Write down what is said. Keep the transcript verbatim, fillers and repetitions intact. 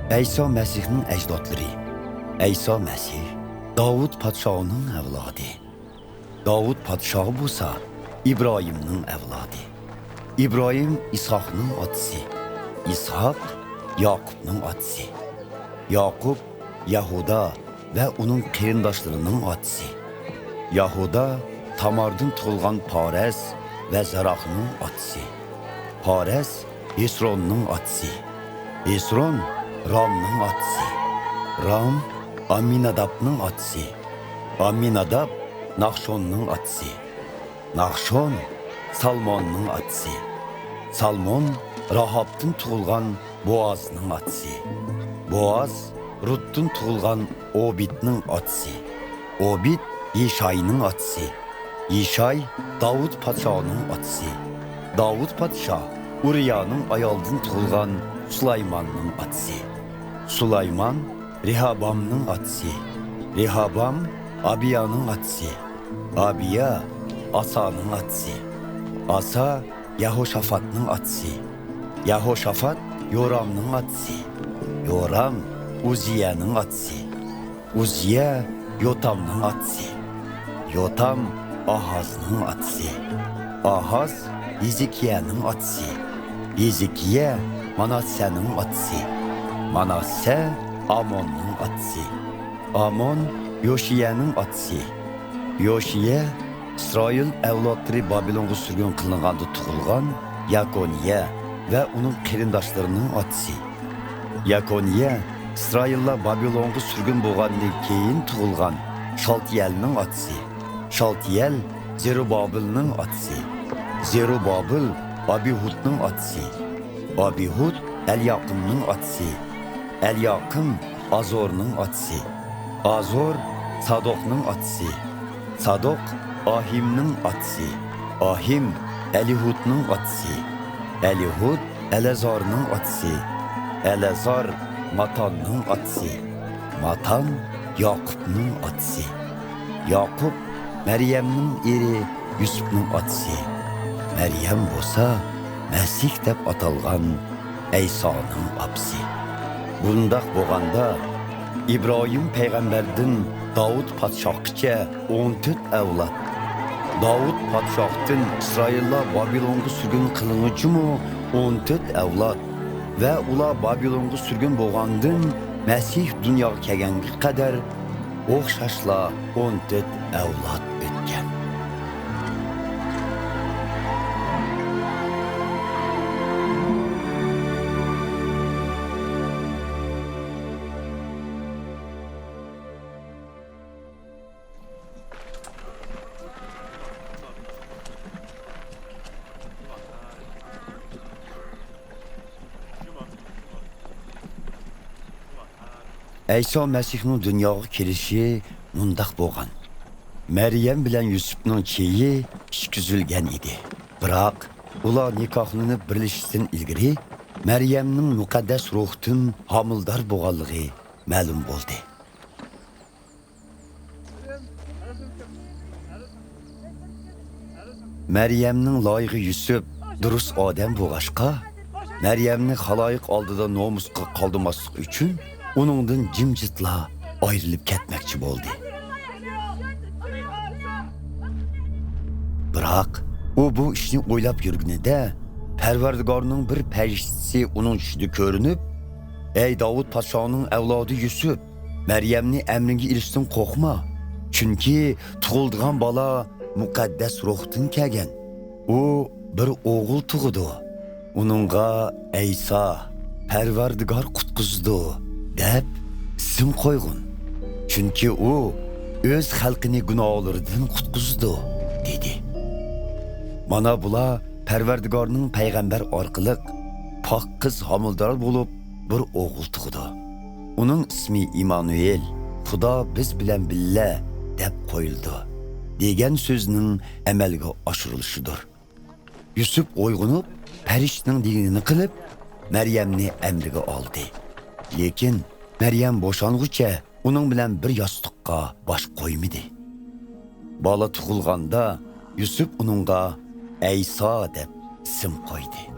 ئەيسا مەسىھنىڭ ئەجدادلىرى. ئەيسا مەسىھ داۋۇت پادىشاھنىڭ ئەۋلادى. داۋۇت پادىشاھ بولسا ئىبراھىمنىڭ ئەۋلادى. ئىبراھىم ئىسھاقنىڭ ئاتىسى. ئىسھاق ياقۇپنىڭ ئاتىسى. ياقۇپ يەھۇدا ۋە ئۇنىڭ قېرىنداشلىرىنىڭ ئاتىسى. يەھۇدا تاماردىن تۇغۇلغان پارەس ۋە زاراخنىڭ ئاتىسى. پارەس ھېسروننىڭ ئاتىسى. ھېسرون رامنىڭ ئاتىسى. رام ئاممىنادابنىڭ ئاتىسى. ئاممىناداب ناخشوننىڭ ئاتىسى. ناخشون سالموننىڭ ئاتىسى. سالمون راھابتىن تۇغۇلغان بوئازنىڭ ئاتىسى. بوئاز رۇتتىن تۇغۇلغان ئوبىدنىڭ ئاتىسى. ئوبىد يىشاينىڭ ئاتىسى. يىشاي داۋۇت پادىشاھنىڭ ئاتىسى. داۋۇت پادىشاھ ئۇرىيانىڭ ئايالىدىن تۇغۇلغان سۇلايماننىڭ ئاتىسى. سۇلايمان رېھابامنىڭ ئاتىسى. رېھابام ئابىيانىڭ ئاتىسى. ئابىيا ئاسانىڭ ئاتىسى. ئاسا يەھوشافاتنىڭ ئاتىسى. يەھوشافات يورامنىڭ ئاتىسى. يورام ئۇززىيەنىڭ ئاتىسى. ئۇززىيە يوتامنىڭ ئاتىسى. يوتام ئاھازنىڭ ئاتىسى. ئاھاز ھېزىكىيەنىڭ ئاتىسى. ھېزىكىيە ماناسسەنىڭ ئاتىسى. ماناسسە ئاموننىڭ ئاتىسى. ئامون يوشىيەنىڭ ئاتىسى. يوشىيە ئىسرائىل ئەۋلادلىرى بابىلونغا سۈرگۈن قىلىنغاندا تۇغۇلغان ياكونىيە ۋە ئۇنىڭ قېرىنداشلىرىنىڭ ئاتىسى. ياكونىيە ئىسرائىللار بابىلونغا سۈرگۈن بولغاندىن كېيىن تۇغۇلغان شالتىيەلنىڭ ئاتىسى. شالتىيەل زېرۇبابىلنىڭ ئاتىسى. زېرۇبابىل ئابىھۇدنىڭ ئاتىسى. ئابىھۇد ئەلياقىمنىڭ ئاتىسى. ئەلياقىم ئازورنىڭ ئاتىسى. ئازور سادوقنىڭ ئاتىسى. سادوق ئاھىمنىڭ ئاتىسى. ئاھىم ئەلىھۇدنىڭ ئاتىسى. ئەلىھۇد ئەلەزارنىڭ ئاتىسى. ئەلەزار ماتاننىڭ ئاتىسى. ماتان ياقۇپنىڭ ئاتىسى. ياقۇپ مەريەمنىڭ ئېرى يۈسۈپنىڭ ئاتىسى. مەريەم بولسا مەسىھ دەپ ئاتالغان ئەيسانىڭ ئاپىسى. بۇنداق بولغاندا، ئىبراھىم پەيغەمبەردىن داۋۇت پادىشاھقىچە ئون تۆت ئەۋلاد. داۋۇت پادىشاھتىن ئىسرائىللار بابىلونغا سۈرگۈن قىلىنغۇچىمۇ ئون تۆت ئەۋلاد ۋە ئۇلار بابىلونغا سۈرگۈن بولغاندىن مەسىھ دۇنياغا كەلگەنگە قەدەر ئوخشاشلا ئون تۆت ئەۋلاد ئۆتكەن. ئەيسا مەسىھنىڭ دۇنياغا كېلىشى مۇنداق بولغان. مەريەم بىلەن يۈسۈپنىڭ چېيى ئىككى ئۈزۈلگەن ئىدى. بىراق، ئۇلار نىكاھلىنىپ بىرلىشىشتىن ئىلگىرى، مەريەمنىڭ مۇقەددەس روھتىن ھامىلىدار بولغانلىقى مەلۇم بولدى. مەريەمنىڭ لايىقى يۈسۈپ دۇرۇس ئادەم بولغاچقا، مەريەمنى خالايىق ئالدىدا نومۇسقا قالدۇرماسلىق ئۈچۈن، ئۇنىڭدىن جىمجىتلا ئايرىلىپ كەتمەكچى بولدى. بىراق، ئۇ بۇ ئىشنى ئويلاپ يۈرگىنىدە، پەرۋەردىگارنىڭ بىر پەرىشتىسى ئۇنىڭ چۈشىدە كۆرۈنۈپ، «ئەي داۋۇت پادىشاھنىڭ ئەۋلادى يۈسۈپ، مەريەمنى ئەمرىڭگە ئېلىشتىن قورقما، چۈنكى تۇغۇلىدىغان بالا مۇقەددەس روھتىن كەلگەن. ئۇ بىر ئوغۇل تۇغىدۇ. ئۇنىڭغا ئەيسا، پەرۋەردىگار قۇتقۇزىدۇ، دەپ ئىسىم قويغىن. چۈنكى ئۇ ئۆز خەلقىنى گۇناھلىرىدىن قۇتقۇزىدۇ» دېدى. مانا بۇلار پەرۋەردىگارنىڭ پەيغەمبەر ئارقىلىق پاك قىز ھامىلىدار بولۇپ، بىر ئوغۇل تۇغىدۇ. ئۇنىڭ ئىسمى ئىمانۇئېل، «خۇدا بىز بىلەن بىللە» دەپ قويۇلىدۇ، دېگەن سۆزنىڭ ئەمەلگە ئاشۇرۇلۇشىدۇر. يۈسۈپ ئويغىنىپ، پەرىشتىنىڭ دېگىنىنى قىلىپ، مەريەمنى ئەمرىگە ئالدى. لېكىن مەريەم بوشانغۇچە ئۇنىڭ بىلەن بىر ياستۇققا باش قويمىدى. بالا تۇغۇلغاندا، يۈسۈپ ئۇنىڭغا ئەيسا دەپ ئىسىم قويدى.